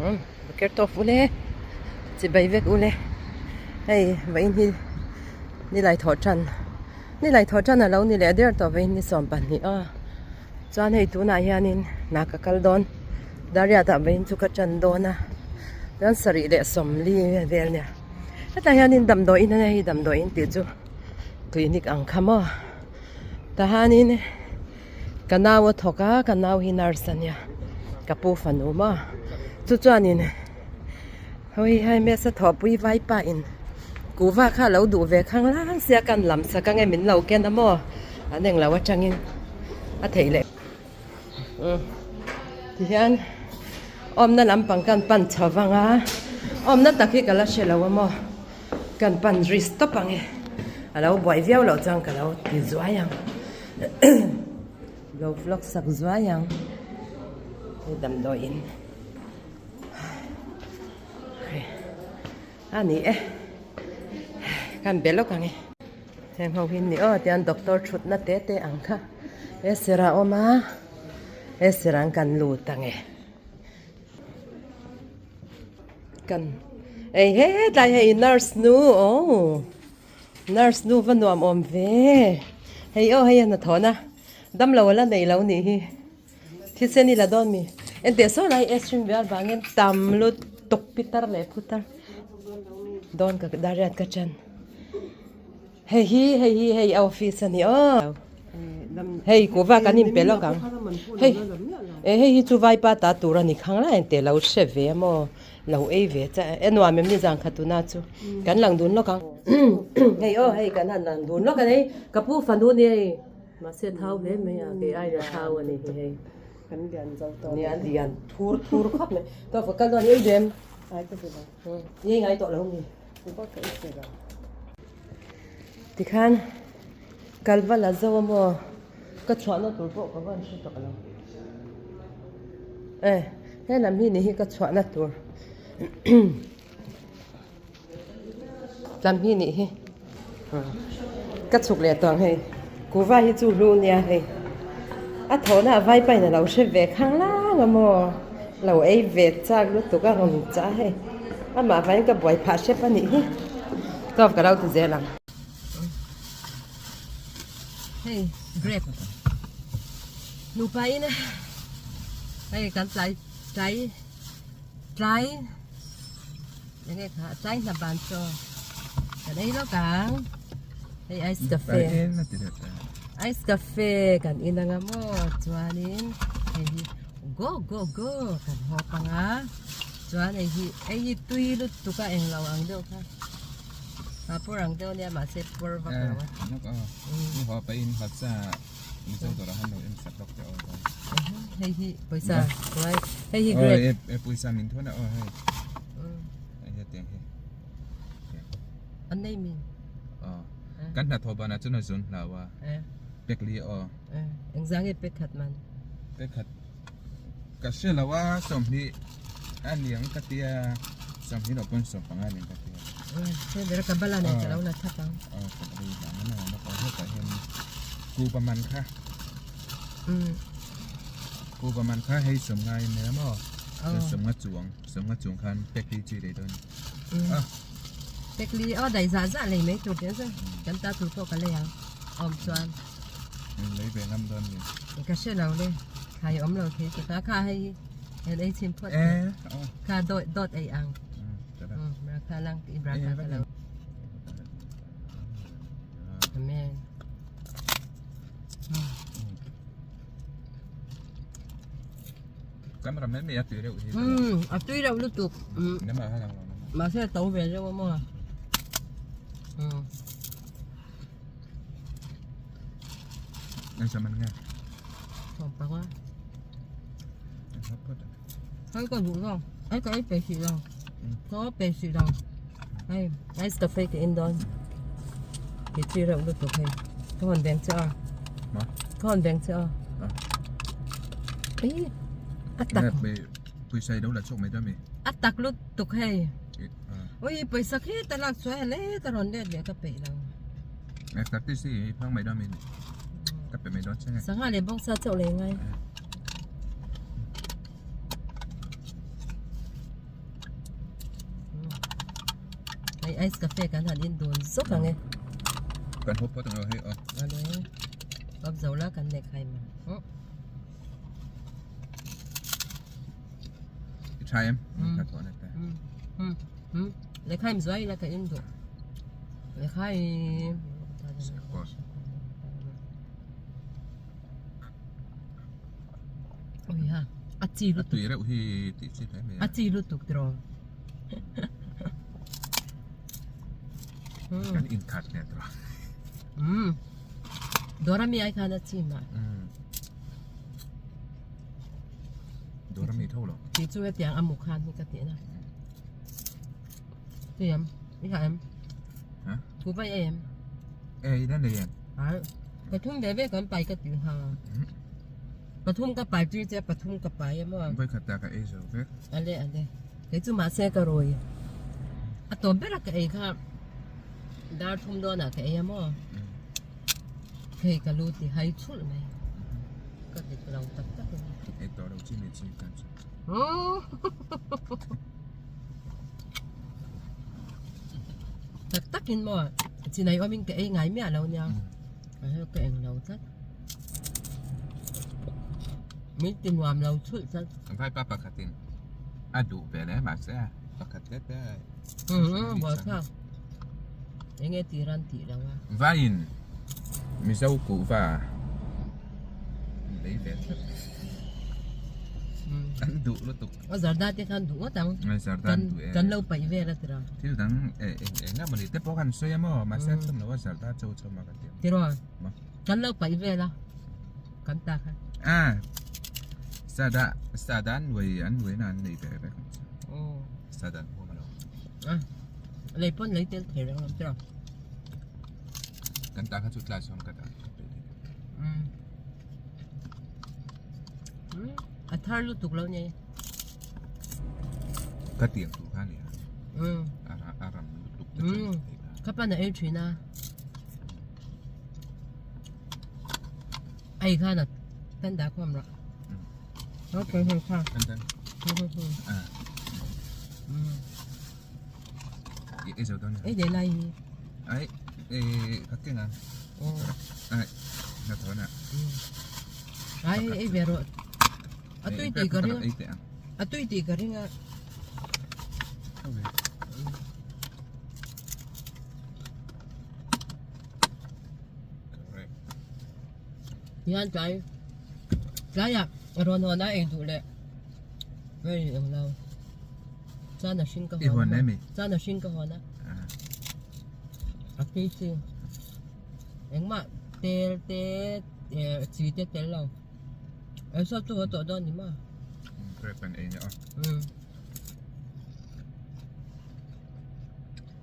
Umm ker tawp ule chibai vek ule hei vawiin hi nilai thawh tan nilai thawh tan a lo ni leh der tawh vawiin ni 12 aw chuan hei tunah hianin hna ka kal dawn dariat ah vawiin chu ka tan dawn a chuan sarih leh sawmli vel nia hetah hianin damdawiin a nia hei damdawiin tih chu clinic ang kha maw tahanin. Ka nau a thawk a, ka nau hi nurse a nia, ka pu fanu maw chu chuanin hawi hai mesa thawhpui vaipa in kuhva kha a lo duh ve khang lang sia kan lam sak ange min lo ken a maw an englo atangin a theih leh umm tihian awmna lampang kan pan chho vang a awmna tak hi ka la hre lo a maw kan pan ri stop ange a lo buai viau loh chuan ka lo ti zuai ang. Lo vlog sak zuai ang hei damdawiin a ni e kan be lawk ang e heng ho hi ni aw tian doctor thutna te te ang kha he sirah a awm a he sirah an kan lut ang e kan ei hetlai hei nurse nu aw. Nurse nu va nuam awm ve. Hei aw hei a hnathawhna damlo a la nei lo nih hi. Thisen i la dawn mi. Enteh saw lai ice cream bial vangin tam lutuk pitar leh putar dawn ka dariat ka chan. Hei hi hei hi hei office a ni aw. Hei kuhva kan inpe lawk ang. Hei eh hei hi chu vaipa ta tur a ni khang lai enteh lo hre ve a maw. Lo ei ve cha e nuam em ni zang khat tuna chu kan lang dun lawk ang hei aw hei kan han lang dun lawk a hei ka pu fanu ni hei mahse thau hle mai a kei aia thau a ni hi hei kan lian zo tawh nia lian thur thur khawp mai tawh ka kal dawn ei dem ai ka ti lo i ngai tawh lo mi ka ka ei lo tikhan kalva la zo a maw ka chhuahna tur pawh ka van hre tawh lo e He lam hi ni hi ka chhuahna tur lam hi nih hi ka chhuk leh tawh ang hei kuhva hi chu hlu nia hei a thawhna a vai pain a lo hre ve khang lang a maw lo ei ve chak lutuk a rawn chah a hei amah vangin ka buai phah hrep a nih hi tawp ka lo ti zel ang. Hei grape nupa in hei kan tlai tlai tlai enge kha tlai hna ban chaw kan ei lawk ang hei ice cafe ice cafe kan in anga maw chuanin hei hi go go go kan hawp anga chuan hei hi hei hi tui lutuk a englo ang deuh kha. A pur ang deuh ania mahse pur vak lo a. Nok a. Ni ho pa in hat cha mizo dawrah han lo en sak lawk teh aw. Hei hi pawisa ngai hei hi grape. E pawisa min thun a aw hei. Hei hi tiang hi. An nei mi. Aw. Kan hna thawh banah chuan a zun hlau a. Pek li aw. Engzang nge pek khat man? Pek khat Ka hre lo a, 20 a niang ka tia, 20 loh pawn 15 a niang ka tia. Hei ber ka bala nei ka lo la thap ang. Aw, ka bala vang a na ka hetah hian kuhva man kha. Kuhva man kha hei 50 in nia maw? Chuan 50 chuang, 50 chuang khan pack li chi lei dawn. A. Pack li aw dai zah zah lei mai tur tiang chuan kan ta tur pawh ka lei ang awm chuan. Lei ve ngam dawn ni. Ka hre lo le. Khai awm lo thei ta kha hei en ei chhin phawt. Kha dawt dawt ei ang. Bra kha lang ti bra kha ka lo. Amen. Camera mai mai a tui reuh hi. A tui reuh lutuk. Nama ha lang lo. Mahse a to ve reuh a maw. Ang sa man nga. Thawm panga. Hei ka duh lo. Hei ka ei pe si lo. Ka pe si lo. Hei ice cafe ka in dawn. Ki chi reuh lutuk hei. Ka hawn beng che a. Ma? Ka hawn beng che a. Ei a tak. Pawisa i lo la chhuak mai dawn mi? A tak lutuk hei. Ui pawisa khi ta lak chuai a le ka rawn let leh ka peih lo. Nge tak ti si i phang mai dawn mi? Ka pe mai dawn che nge. Sangha leh bawngsa chauh lei ngai. Hei ice cafe kan han in dun zawk ang e. Kan hawp phawt ang aw hei aw. Ale. Hawp zo la kan leh khai mai. I tha em? Ka thawh na ta. Leh khai zuai la ka in duh. Leh khai. Ui ha. A chi lutuk. A tui reuh hi tih chi hle mai a. A chi lutuk tiraw. Kan inkhat hle tiraw. Um. Dawra mi ai khan a chi mah. Um. Dawra mi tho lo. Ti chu hetiang a mu khan hi ka tih na. Ti em? I ha em? Ha? Thu vai em? E i na nei em? Ai. Pathum ve ve kan pai ka ti ha. Pathum ka pai tir che pathum ka pai emaw. Voi khat ta ka ei zo vek. Ale ale. Kei chu mahse ka rawi. A tawp ber a ka ei kha dar thum dawnah ka ei emaw. Hei ka lu ti hai chhulh mai. Ka dik lo tak tak a ni. Ei tawh lo chi ni chi kan chu. Tak takin maw chinai awmin ka ei ngai miah lo nia. A hel ka eng lo tlat. Min ti nuam lo chhulh tlat. Vai pa pakhatin a duh ve le mahse pakhat te te. Buai thlak. Enge tir an tih lo a. Vaiin Mizo kuhva lei ve tlat. An duh lutuk. A zarda te khan duh ngawt ang. A zarda an duh e. Kan lo paih vel a tira. Thil dang eng eng emaw ni te pawh khan sawi a maw mahse an tum lo a zarda cho cho mah ka ti ang. Tiraw? Kan lo paih vel a kan ta khan. A sada sada an uai an uai na an nei ve vek ang chu. Sada an huam alo. A lei pawn lei tel thei reng ang tiraw? Kan ta kha chu tlai sawn ka dah ka peih thei. A thar lutuk lo nia. Ka tiang tur kha nia. A a ram lutuk te chu ni thei Ka pan a ei thin a. Ai khan a tan dah khawm rawh. Okay hei kha. Tan tan. A. Ei zo dawn. Ei leh lai hi. Ai ka keng ang. Ai na tho na. Ai ei ve rawh. A tui tih ka ring a. A tui tih ka ring a. Hian tlai tlaiah rawn hawn a ei duh leh vei eng lo. Chuan a hring ka hawn a. Chuan a hring ka hawn a. A tui chi. Engmah tel te chi te tel lo. Eng saw chu haw tawh dawn ni maw? Grape an ei nia aw.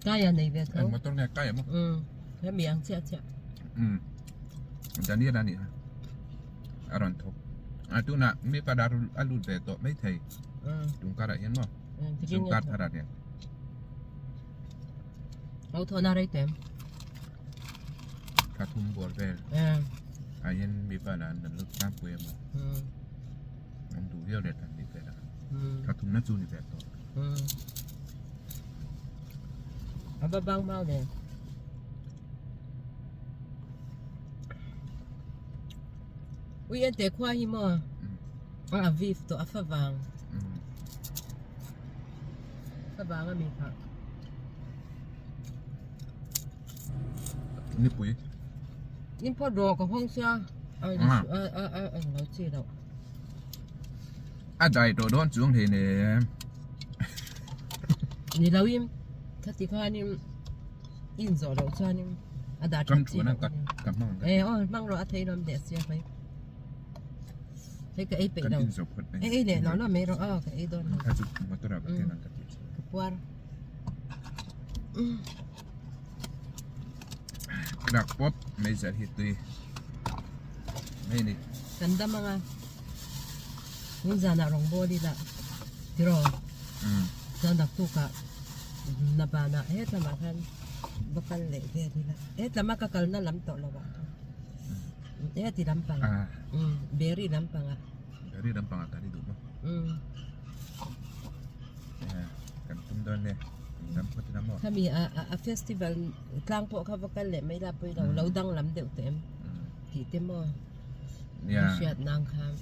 Kai a nei ve tho. Eng motor nge kai a maw? Hemi ang chiah chiah. Daniel a nih kha. A rawn thawk. A tunah mi padar a lut ve tawh mai thei. Tung karah hian maw? Tung kar tharah hian. Ho thawhna rei tawh em? Thla thum buar vel. Ah hian mi pa lah an lut tlangpui a maw? An duh viau leh tan ni vel a. Thla thumna chu ni ve tawh. A va bang mau ve. Ui en teh khua hi maw? A vif tawh a fa vang. Fa vang a mi kha. Nipui. In phawt rawh ka hawng sia. A a a a eng lo chi loh. A dai tawh dawn chuang hlei nen. Ni lo in khati khanin in zawh loh chuanin a dah that chi loh. Ka hmang E aw hmang rawh a thei lawm leh sia hmai. Hei ka ei peih lo. Kan in zawh phawt mai. Ei ei leh lo lo mai rawh aw ka ei dawn lo. Kha chu motor ah ka ken ang ka tih chu. Ka puar. Rak pawp mai zar hi tui mai ni. Kan dam anga tun zanah rawng bawl ila tiraw chuan naktukah na banah hetlamah khan va kal leh vel ila hetlama ka kalna lam tawh lo ah heti lampang berry lampang ah berry lampang ah kan i duh maw kan tum dawn nia. Dam phawt ila maw? Khami a a festival tlang pawh kha va kal leh mai la pawilo lo danglam deuh teh em tih te maw Nia. Hriat nang khan.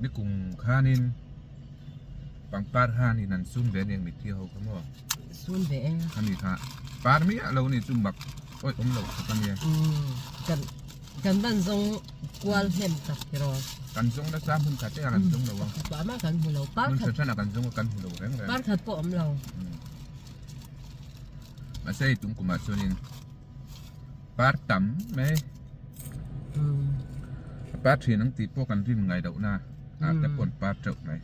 Nikum khanin pangpar hanin an sun ve aniang mitthi ho kha maw? Sun ve e. Khami kha par miah lo ni chu mak awih awm loh khawp ania. Umm kan kan van zawng kual hnem tak tiraw. Kan zawng nasa hmun khat te ah kan zawng lo a. Pakhat pawh amah kan hmu lo. Par Hmun khat tha than ah kan zawng a kan hmu lo reng reng. Par khat pawh awm lo. Mahse hei tum kumah chuanin par tam mai. A par thin ang tih pawh kan rin ngai loh na ah te pawh an par teuh mai.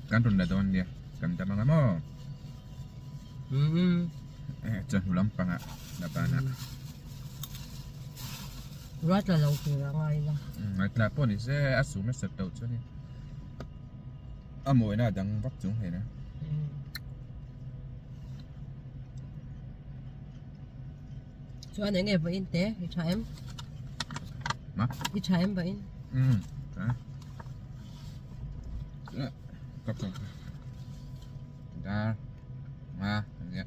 Kan rawn la dawn nia kan dam anga maw. Chawhnu lampangah la banah. Ruat la lo tur a ngai la. Ngaithla pawh ni se a su nasa tawh chuanin a mawina a dang vak chung hle na. Chuan eng nge vawiin te i tha em? Ma? I tha em vawiin? Um tha. Ka ka dar nga ania.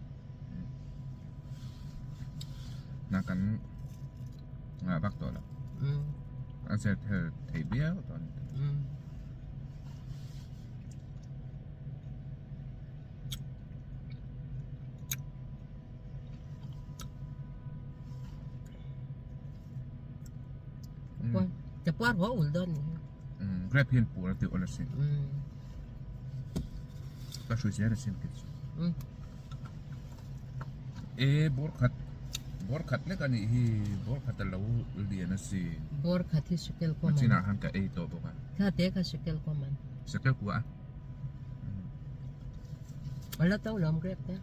Na kan nga vak tawh lo. Um. A ser thel thei viau tawh ani. Um. Ka puar haw ul dawn ni. Grape hian puar a ti awl asin. Ka hrui zel asin kei chu. E bawr khat bawr khat lek anih hi bawr khat a lo lian asin. Bawr khat hi shekel kawm an. Chinah khan ka ei tawh bawk a. Kha te kha shekel kawm an. Shekel kua a. Ala to lawm grape te.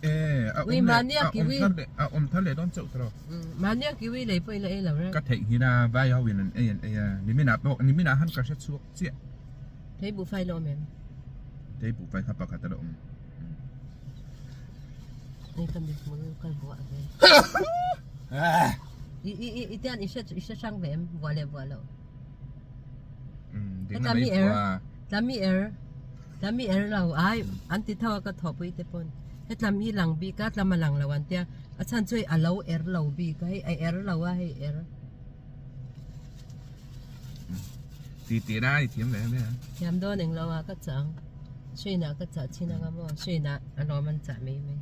Eh, a Ui, awm leh, mahnia a awm kiwi. thar leh, a awm thar leh dawn chauh tawh. Mahnia kiwi lei pawh ila ei lo reng. Ka theih nghin a, vai ho in an ei an ei a, niminah pawh, niminah han ka hre chhuak chiah. Thei buhfai la awm em? Thei buhfai kha pakhat a la awm. Hei ka mit hmul ka vuah ve. I i i i tian i hre i hre hrang ve em? Vuah leh vuah loh. Ding lam ei vuah a. Tlami er tlami er lo ai an ti tho a ka thawhpui te pawn hetlam hi lang bik a tlama lang lo an tia a chhan chu hei a lo er lo bik a hei a er lo a hei er. Ti ti lai thiam ve em a. Thiam dawn eng lo a ka chang hruina ka chah chin anga maw hruina a lawm an chah mai mai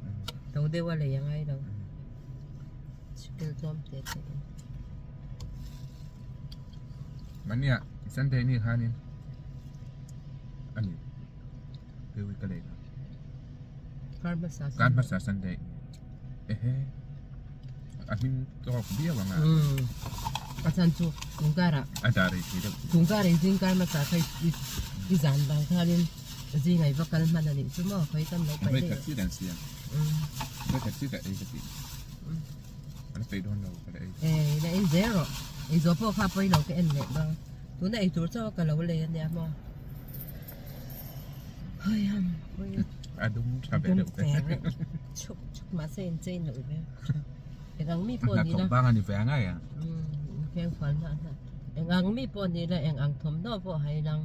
to deuh a lei angai lo sikul tlawm te te in. Mania Sunday ni khanin ani kewi ka lei kar hmasa kar hmasa Sunday ehe a hming tawk viau anga a chan chu tungkara a dar ei thei deuh tungkara in zing kar hmasa kha i zan vang khanin zing ai va kal hman anih chu maw khawi kan lo paih daih khat dan siam khat chi ka ei ka ti An peih dawn lo ka la ei. Eh, la en zel rawh. Ei zawh pawh kha pawi lo ka en leh bang. Tuna ei tur chauh ka lo lei ania maw. Hei ham. A dum tha ve deuh te. Chuk chuk mahse in chain loh ve. Eng ang mi pawh ni la. Hnathawk bang a ni ve angai a. Feng fual hna hna. Eng ang mi pawh ni la eng ang thawmhnaw pawh hai lang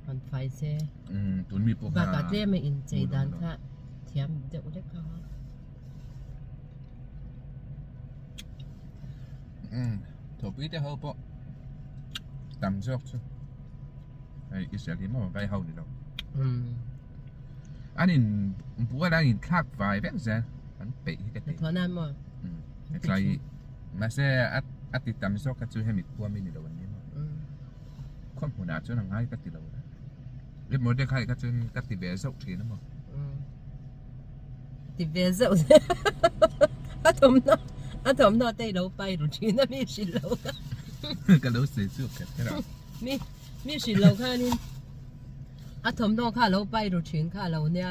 han fai se. Tun mi pawh kha. Bakah tlem a in chei dan kha thiam deuh lek a. Thawhpui te ho pawh tam zawk chu hei Israel hi maw vai ho ni lo an in bual an in thlak vai vek zel an peih hi ka ti Thawh nan maw tlai mahse a ti tam zawk kha chu hemi khua mi ni lo an ni maw khaw hmunah chuan a ngai ka ti lo le Mordecai kha chuan ka ti ve zauh thin a maw. Ti ve zeuh zeuh a thawmhnaw a thawmhnaw te i lo pai ru thin a mi hrilh lo kha ka lo sawi chu kher kher a mi mi hrilh lo khanin a thawmhnaw kha a lo pai ru thin kha a lo nia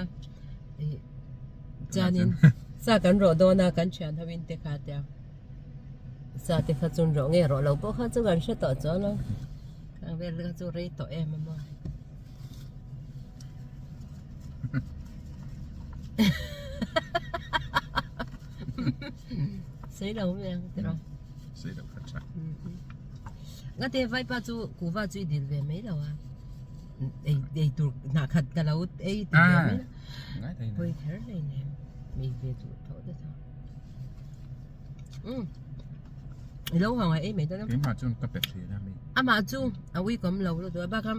ih chuanin sa kan rawh dawn a kan thian ho in te kha tia sa te kha chun rawh nge rawh lo pawh kha chu kan hre tawh chuan a khang vel kha chu rei tawh em a maw. Sei lo mai ang tiraw. Sei lo kha tha. Nga te vai pa chu kuva chu i dil ve mai lo a. Ei ei tur hnah khat ka lo ei ti ve mai a. Pawi kher hlei nem. Ei ve duh tho te tho. Umm. I lo hang a ei mai dawn a. Keimah chuan ka pe thin a mi. Amah chu a ui kawm lo lutuk a bak a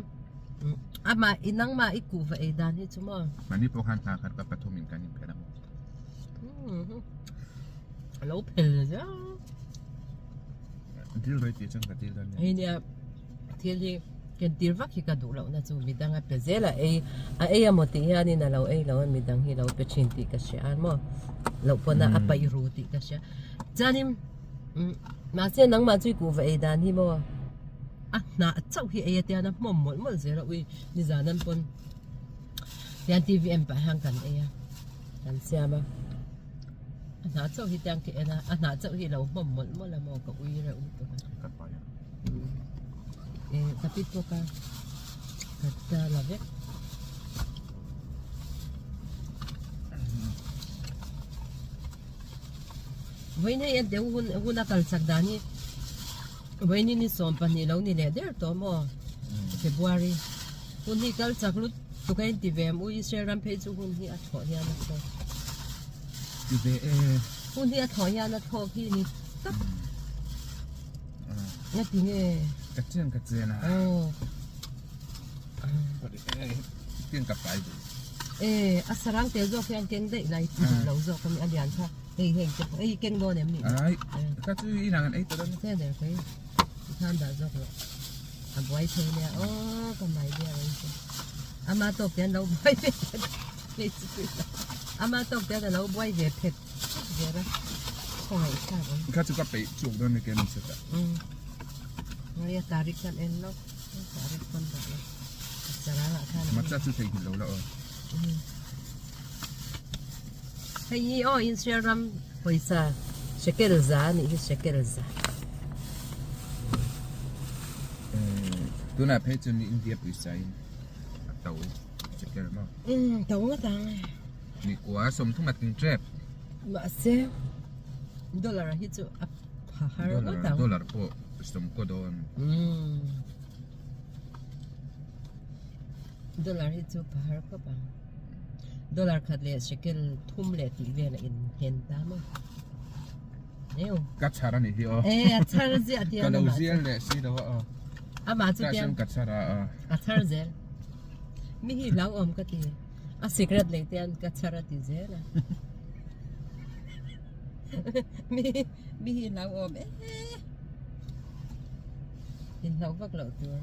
amah i nangmah i kuhva ei dan hi chu maw. Mahni pawh khan hna khat ka pathum in kan inphelh a maw. Umm. A lo phel zia. Dil rei tih chuan ka dil dawn nia. Hei nia thil hi kentir vak hi ka duh loh na chu midang a pe zel a ei a ei amaw tih hianin a lo ei lo a midang hi lo pe thin tih ka hria a maw loh pawn a paih ru tih ka hria chuanin mahse nangmah chu i kuhva ei dan hi maw a hnah chauh hi ei a tian a hmawm mawlh mawlh zel a ui nizan an pawn tian T V en pah hian kan ei a kan siam a. A hnah chauh hi tiang ka en a, a hnah chauh hi lo hmawm mawlh mawlh a maw ka ui reuh lutuk a. Ka pai a. Eh ka pit bawk a, ka ta la vek. Vawiin hei en teh u hun hun a kal chak dan hi vawiin hi ni 12 lo ni leh der tawh maw February hun hi kal chak lut Tuk a inti ve em u Israel ram phei chu hun hi a thlawh hian a thlawk. Ti ve e. Hun hi a thlawh hian a thlawk hi ni tak. Nga ti nge? Ka chiang ka chian a. Oh. Tiang ka pai duh. E a sarang tel zawk hian keng daih lai lo zawk ami a lian kha. Hei hei te hei keng dawn em ni? Ai. Ka chu inang an ei ta dawn. Te der kai. Khan dah zawk rawh. A buai thei nia aw ka mai biak ang che. Ama tawk te an lo buai ve phet hei chu tui lo. Ama tawk te an lo buai ve phet phet zel a khawngaih thlak ang. Kha chu ka peih chuk dawn ni ken set a. Umm. Ngai a tarik khan en lo. Tarik pawn dah lo. Sarang ah khan. Matcha chu thei lo la aw. Hei hi aw Israel ram pawisa shekel za a nih hi shekel za. Tunah phei chuan India pawisa in a to shekel maw? Umm to ngawt ang. Ni kua 30 a ting tep. Mahse dollar hi chu a pha har ngawt ang. Dollar pawh 10 dawn. Umm. Dollar hi chu pha har khawp ang. Dollar khat leh shekel thum leh tih vel a in nghen ta maw? Neu. Ka chhar a nih hi aw. E a chhar ziah tiang Ka lo zial leh si lo a aw. Amah chu tiang. Ka chhar a aw. A chhar zel. Mi hi hlau awm ka ti. A secret leh tian ka chhar a ti zel a. Mi mi hi hlau awm e. In hlau vak loh tur.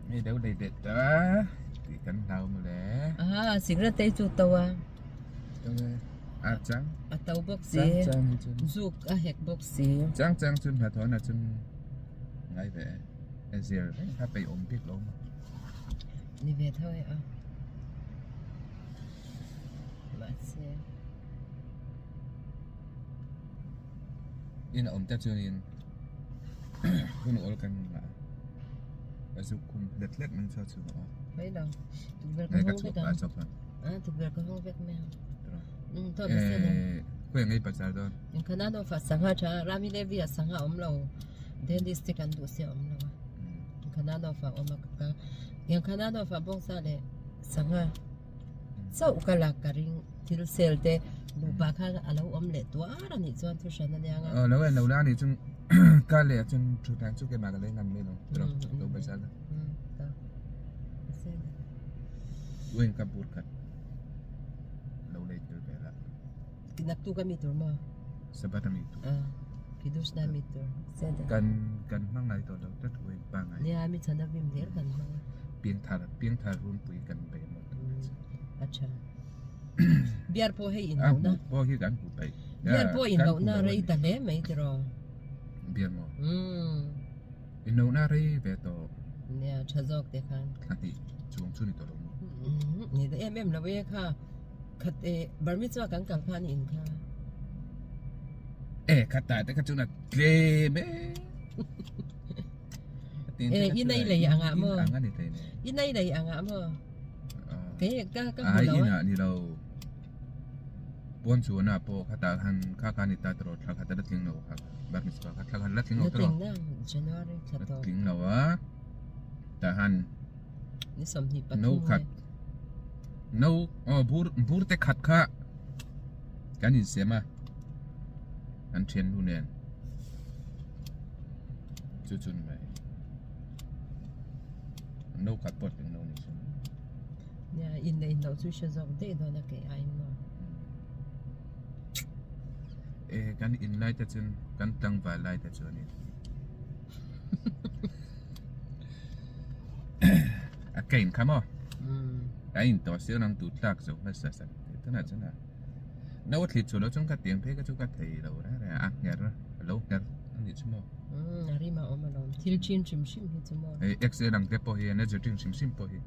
Mi deuh lei bet ta tih kan hlau maw le. A cigarette te chu to a. To e. A chang. A to bawk si. Chang chang hi chu. Zuk a hek bawk si. Chang chang chu hnathawh na chun ngai ve e. Zir reng kha peih awm bik lo maw. Ni ve tho e a. Mahse. In a awm te chuanin hun awl kan ngah a zuk khum hlet hlet mai chu a chhun a. Mai lo. Tukverh ka hawng vek ang. A tukverh ka hawng vek mai ang. Um to bese ne. Khawi ang ei bazar dawn? In khana no fa sangha tha Rami Levi a sangha awm lo. Dentist te kan duh sia awm lo a. In khana no fa awm a ka in khana no fa bawngsa leh sangha chauh ka lak ka ring thil sel te nupa kha a lo awm leh tuar a nih chuan thu hran a nia nga. Aw lo en lo la nih chuan ka leh chuan thu tan chu keimah ka lei ngam mai lo lo lo bazar la. Uin ka bur khat lo lei tel ve la. Naktuk a mi tur maw? Sabat a mi tur. Ah, Kiddush na mi tur. Kan kan hmang ngai tawh lo tlat uin pangai. Nia mi chhan a vim hler kan hmang a. Piangthar piangthar runpui kan bei maw tur a chu. A tha. Biar pawh hei in lohna. A pawh hi kan hmu peih. Biar pawh in lohna rei ta hle mai tiraw. Biar maw? Umm. In lohna rei ve tawh. Nia tha zawk te khan. Thla hnih chuang chu ni tawh lo maw? Umm ni ta em em lo e kha. Khat e Burmese chuan kan kal khan in kha. E khat ta te kha chuan a tlem e. E inai lei anga maw? Inai lei anga maw? Kei ka ka hmu lo. Ai ina ni lo. Puan chuan ah pawh khatah khan kha kha a ni ta tawh thla khat a la tling lo kha bar mitzvah kha thla khat a la tling lo tawh La tling lo a tah han no khat no aw bur bur te khat kha kan insem a an thiannu nen chu chu ni mai no khat pawh tling lo ni chu. Nia in leh in loh chu hre zawk daih dawn a kei aiin maw. E kan in lai te chuan kan tlangval lai te chuanin a ka in kha maw a in tawh siau nang tut tlak zo hmasa sak tih tunah chuan a no a thli chhuah loh chuan ka tiang phei kha chu ka thei lo reng reng a a ngher a lo ngher a nih chu maw. A rim a awm alawm thil chin hrim hrim hi chu maw. Hei x-ray ang te pawh hi energy drink hrim hrim pawh hi.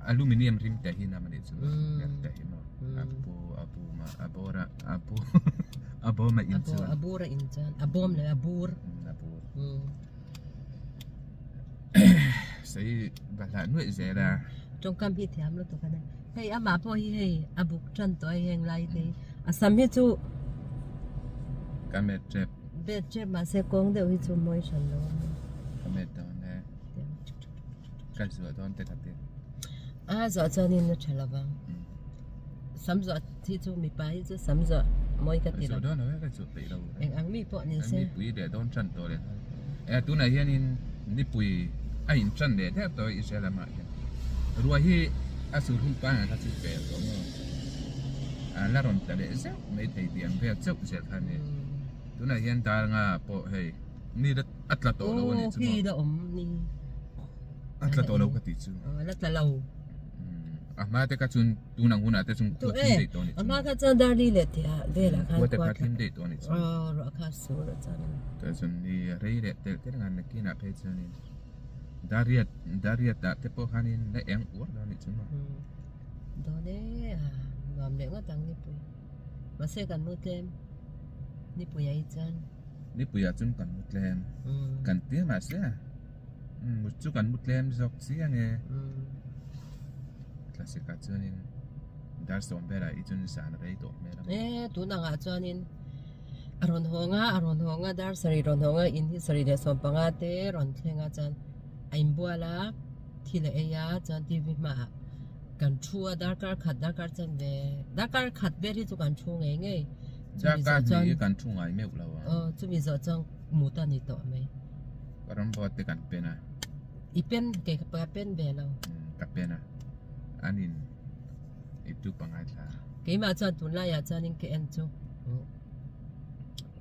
Aluminium rim te hi nam a nih chu ner te hi maw a bu a bu ma a bawr a a bu a bawm a in chuan a bur a in chuan a bawm leh a bur a bur sei bahlah nuaih zel a tawngkam hi thiam lutuk a nia hei amah pawh hi hei a buk tan tawh a heng lai te hi a sam hi chu ka met tep bet tep mahse kawng deuh hi chu mawi hran lo a ka met dawn e. Ka zuah dawn te ka ti. A zuah chuan in a tha lo vang. Sam zuah hi chu mipa hi chu sam zuah mawi ka ti lo. Zuah dawn lo e ka zuah peih lo. Eng ang mi pawh ni se. Nipui leh dawn tan tawh leh nghal. E tunah hianin nipui a in tan leh der tawh Israel lamah hian. Ruah hi a sur hun pangngai kha chu pel tawh maw. A la rawn ta leh zeuh mai thei tih ang vel chauh zel kha a ni. Tunah hian dar nga pawh hei ni la A tla tawh lo a nih chu maw? Aw khi la awm ni. A tla tawh lo ka tih chu. Aw la tla lo. A hma te kha chuan tun ang hunah te chuan khua thim daih tawh a nih chu. A hma kha chuan Darli leh Tia velah khan khua te kha thim daih tawh a nih chu. Aw ruah kha sur a chuan. Tah chuan ni rei leh telh telh ang nakinah phei chuanin Dariat Dariat ah te pawh khanin la eng uar dawn a nih chu maw? Dawn e a nuam leh ngawt ang nipui. Mahse kan mu tlem nipui ah hi chuan. Nipuiah chuan kan mu tlem kan ti mahse mut chu kan mu tlem zawk chiang e thlasik ah chuanin dar sawm velah hi chuan zan a rei tawh hmel a e tun angah chuanin a rawn hawng a a rawn hawng a dar sarih rawn hawng a in hi sarih leh sawm panga te rawn thleng a chuan a inbual a thil a ei a chuan T V hmaah kan thu a darkar khat darkar chanve darkar khat vel hi chu kan thu ngei ngei. Darkar hnih hi kan thu ngai meuh lo a. Aw chumi zawh chuan mut a ni tawh mai. Ka ram bawt te kan pen a. I pen kei ka pen ve lo. Ka pen a. Anin i tu pangai thla. Keimah chuan tunlaiah chuanin ka en chu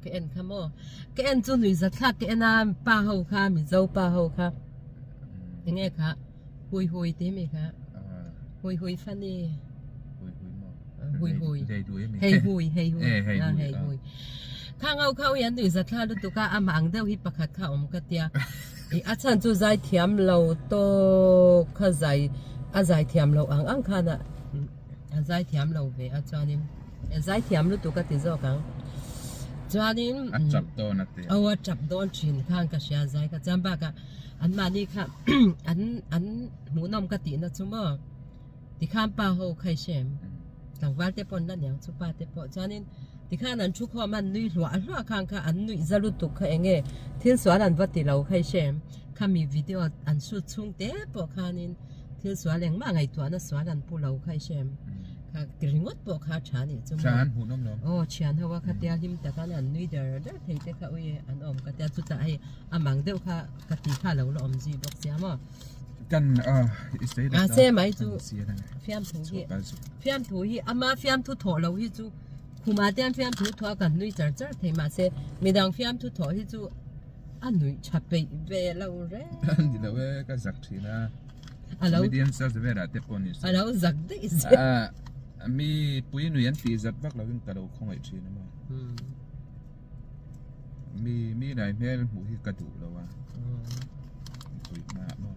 ka en kha maw ka en chu nuihza thlak ka en a pa ho kha Mizo pa ho kha enge kha Hui hui tih mi kha. Hui hui funny. Hui hui maw? Hui hui. Hei hui mi. Hei hui hei hui. Eh hei hui. Hei hui. Kha ngau kha ui an nui za thla lutuk a amah ang deuh hi pakhat kha awm ka tia. I a chhan chu zai thiam lo tawk kha zai a zai thiam lo ang ang khan a a zai thiam lo ve a chuanin zai thiam lutuk a ti zawk ang. Chuanin a chap dawn a ti. Aw a chap dawn thin khan ka hria zai kha chuan bakah An mahni kha an an hmuhnawm ka tihna chu maw tikhan pa ho kha i hrem tlangval te pawh an la niang chu pa te pawh chuanin tikhan an thu khawm a an nui hluah hluah khan kha an nuih za lutuk kha eng nge thil sual an va ti lo kha i hrem khami video an shoot chhung te pawh khanin thil sual engmah ngaihtuahna sual an pu lo kha i hrem kha ringawt pawh kha a tha a nih chu maw aw thian ho a khatia hlim taka an nui der der thei te kha ui an awm ka tia chutah hei A mang deuh kha ka ti kha lo la awm zui bawk sia maw. Kan i sawi leh ta. mai chu fiamthu hi fiamthu hi ama fiamthu thawh lo hi chu khuma te an fiamthu thawh a kan nui char char thei mahse midang fiamthu thawh hi chu a nuih tha peih ve lo reng. Ni lo e ka zak thin a. Alo Comedian search velah te pawh ni se. Alo zak daih zel. Mi pui nui an tih zat vak lovin ka lo khawngaih thin a maw. Mi mi lai hmel hmuh hi ka duh lo a mipui hmaah maw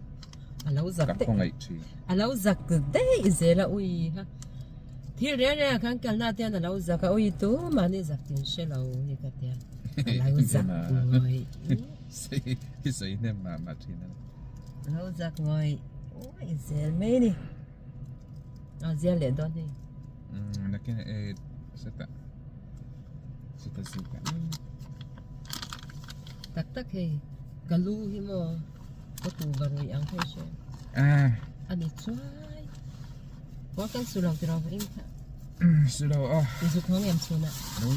a lo zak ka khawngaih thin a lo zak daih zel a ui ha thil reng reng ah khan kalna te hian a lo zak a ui tu mahni zak tin hre lo hi ka tia a lo zak ngawih i sawi hnem mah mah thin a a lo zak ngawih ngawih zel mai a ni a zia leh dawn hei nakin e. Seta. Seta zuka. Tak tak hei ka lu hi maw ka kuhva rui ang kha i hria Ah. Ani chuai. Kawr kan su lo tiraw ring kha. Su lo aw. I zuk hawng em chhunah? Lo.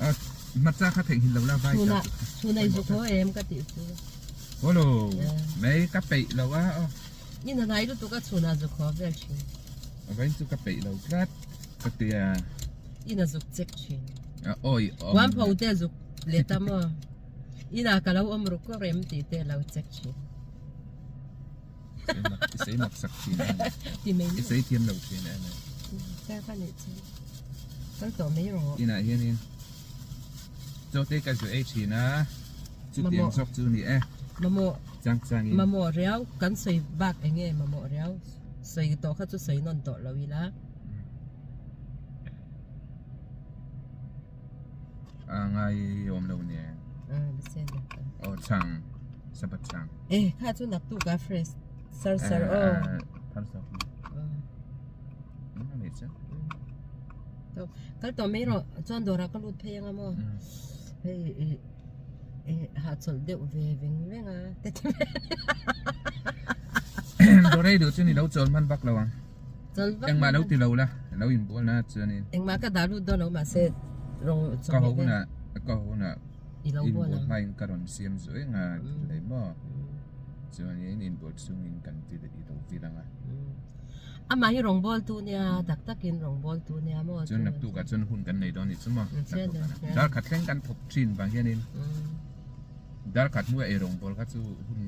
Ah, hmatsa kha theihnghilh lo la vai ta. Chhunah, chhunah i zuk haw em ka tih chu. Haw lo. Mai ka peih lo a aw. Ni na nai lutuk a chhunah zuk haw vel thin. A vain chu ka peih lo tlat ka tia. I na zuk check thin. A awi awm. Huan pho te zuk leh ta maw. Inah ka lo awm ruk ruk em tih te lo check thin. I sei mak sak thin a ni. I sei thiam lo thin a ni. Kal tawh mai rawh. Inah hianin chaw te ka zu ei thin a, chutiang zawk chu ni e. Mamawh. Chang changin. Mamawh riau kan sawi bak eng nge mamawh riau sawi tawh kha chu sawi nawn tawh lo ila. A ngai awm lo nia. Aw chhang sabat chhang. E kha chu nak tu ka fresh sar sar aw. Thar sar. Ani chu. To kal to mai ro chuan dawrah ka lut phei anga maw. Hei e e ha chawlh deuh ve veng veng a te ti ve. Dawrei duh chu ni lo chawl hman vak lo ang. Chawl vak. Engmah lo ti lo la lo inbual na chuanin. Engmah ka dah lut dawn lo mahse rawng Ka ho hunah ka ho hunah I lo bual inbual ang. hmain ka rawn siam zuai ang a thil leh maw. Chuanin inbual chungin kan ti leh i lo vil ang a. Amah hi rawngbawl tu nia tak takin rawngbawl tu nia maw. Chuan naktukah chuan hun kan nei dawn a ni chu maw. Naktukah dar khat thleng kan thawk thin vang hianin dar khat hnuaia ei rawngbawl kha chu hun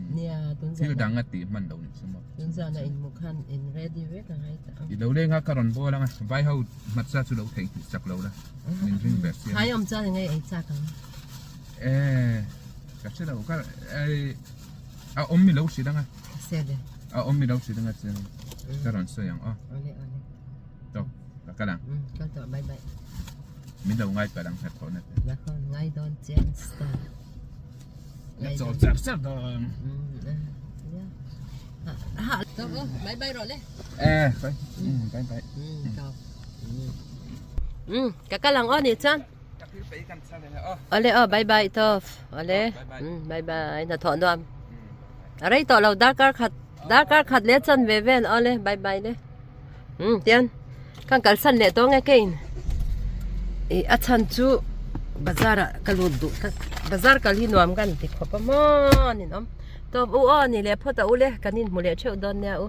thil dang a tih hman lo ni chu maw. Tun zana inhmuh khan in ready vek a ngai ta ang. I lo leng a ka rawn bawl ang a, vai ho hmatsa chu lo theihnghilh chak lo la min ring ber chiang. Thlai awm chuan eng ei chak ang. E ka hre lo ka ei a awm mi lo hrilh ang a. Sele. A awm mi lo hrilh ang a chuan ka rawn sawi ang aw. Awle awle. Tawk ka kal ang. Kal tawh bye bye. Min lo ngai palh ang hnathawh na te. Hnathawh ngai dawn chiang star. La chawl char char dawn. Ha tawk aw bye bye rawh le. Eh bye bye bye. Ka kal ang aw ni chuan. Ka thil pei kan chhal eng aw. Awle aw bye bye tawk awle bye bye hnathawh nuam. A rei tawh lo darkar khat darkar khat leh chan ve vel awle bye bye le. Umm tian kan kalsan leh tawh nge kein ih a chhan chu bazar ah ka lut duh tlat bazar kal hi nuam ka ni ti khawp a maw ninawm tawp u aw ni leh phawt a u le kan inhmu leh theuh dawn nia u.